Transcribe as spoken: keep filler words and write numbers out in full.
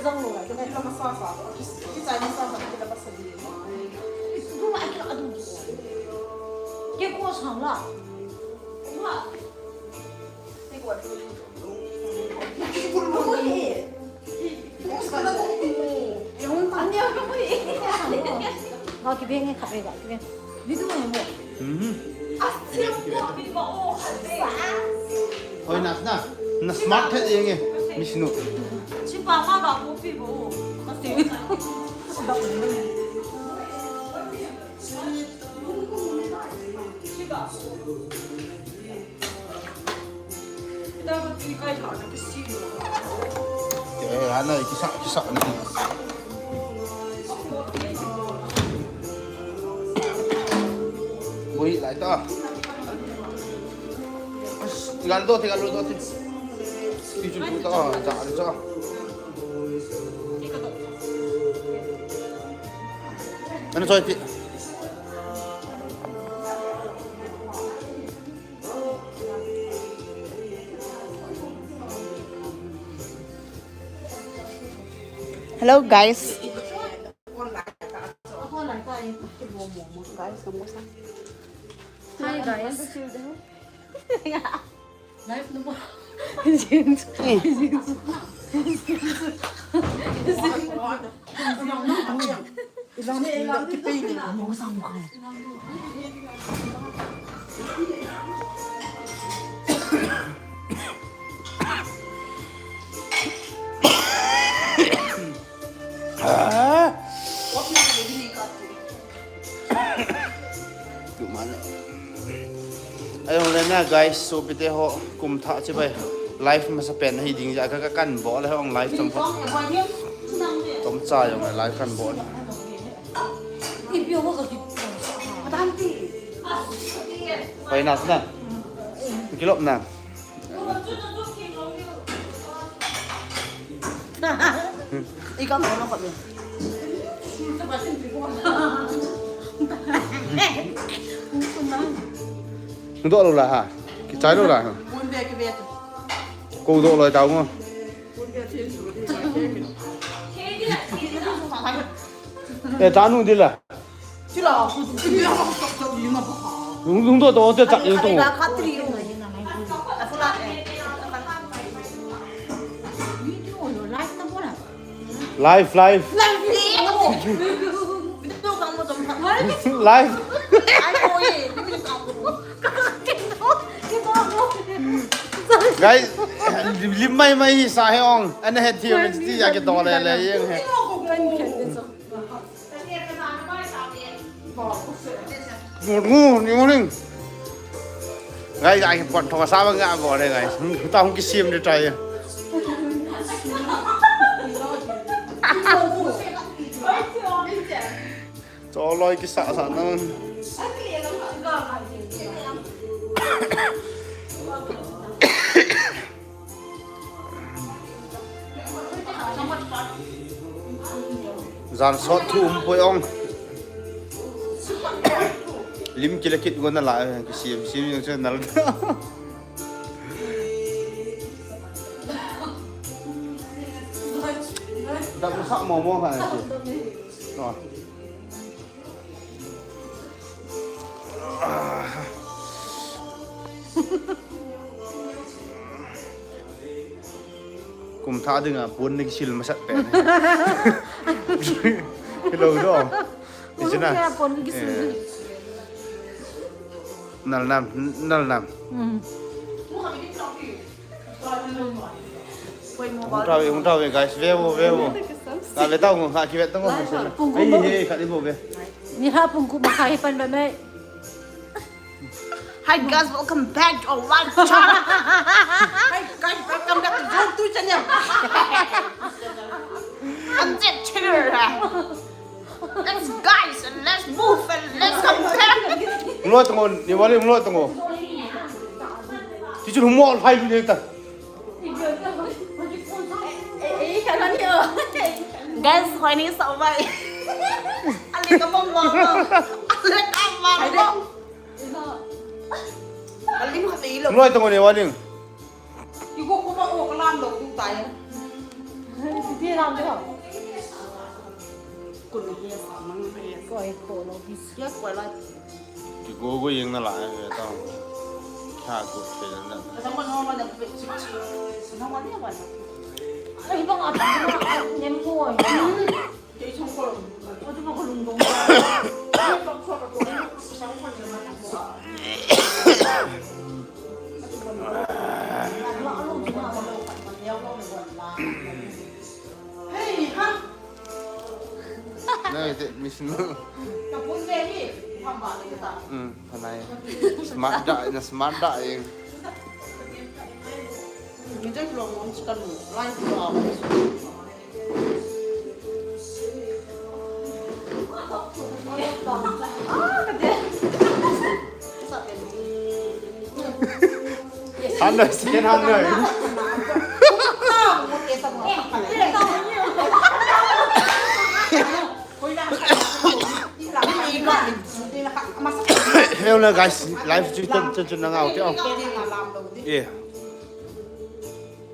Zang lo la, kina kila masa sa, ki, ki Chinese sa sa, kila masa di. Duma kila adu. Ke ko sang la. Duma. Ke ko adu. Ko he. Ko sa na ko. Yang tanya ko he. Ba ki beng khat re ba ki beng. Video mo. Mhm. Oi, na, na. Na smart khat jeng e. Misnu. Eh, ana kisa, kisa na. Bui lai ta. Tiga lu do, tiga lu do, ti. Ti chu ta, ja, ja. Ana choi ti. Hello, guys. Hi, guys. Live na mo. Gente. Ayong le na, guys, sopite ho, kum thah chibai. Live masa pen hi ding ja ka, ka kan bol le hong live tam pha. Tom cha jong le live kan bol. Hoi na na. Kilop na. Ikaw mo na kami. Nung do lo la ha. Kichai lo la ha. Ko do lo tao ngo. Eh, ta nung di la. Nung, nung do do te ta nung do. Live, live. Live. Guys, lim mai mai sa he ong. Ana het thiu ti ya ke do le le yeng he. Ngu, ngu, ni ngu ning. Guys, ai pot thong sa bang ga go re, guys. Hmm, ta hung kisim de tai. Cho loi kisa sa na. Jan sot thu um poi ong. Lim kila kit go na la, eh, kisim, sim jong chu nal. Dak sak mo mo ha. No. Kum thah dinga pon ni kisil masat pen. Hello do. Pon ni kisil. Nal nam, nal nam. Hmm. Hung tao ve, hung tao ve, guys, ve vo, ve vo. Ka ve tao ngo, ka ki ve tao ngo. Ai, he, ka di vo ve. Ni ha pung ku ma khai pan ba mai. Hi guys, welcome back to our live channel. Hi guys, welcome back to YouTube channel. Let's guys, let's move and let's come back. Mlo tango, ni wali mlo tango. Ti chu mo phai lu ta. Guys, hoi ni sa bai. Ali ka mong mong. Ali ka mong mong. Mlo tango ni wali. Igo ko ba o kalam lo tu tai. Ti lam de ho. Kun he sa mang he. Koi ko lo bis. Ya koi la. Kigo go jeng nalai ve tao. Kha go che na. Sa mo no ma na pe. Na wa ni wa. Ai bang a nem ko. Hey, ha. No, is it Miss Nu? Hmm, panai. Smart da, na smart da, eh. Hundred, second hundred. Hello guys, live stream chen chen na ngau te o. Yeah.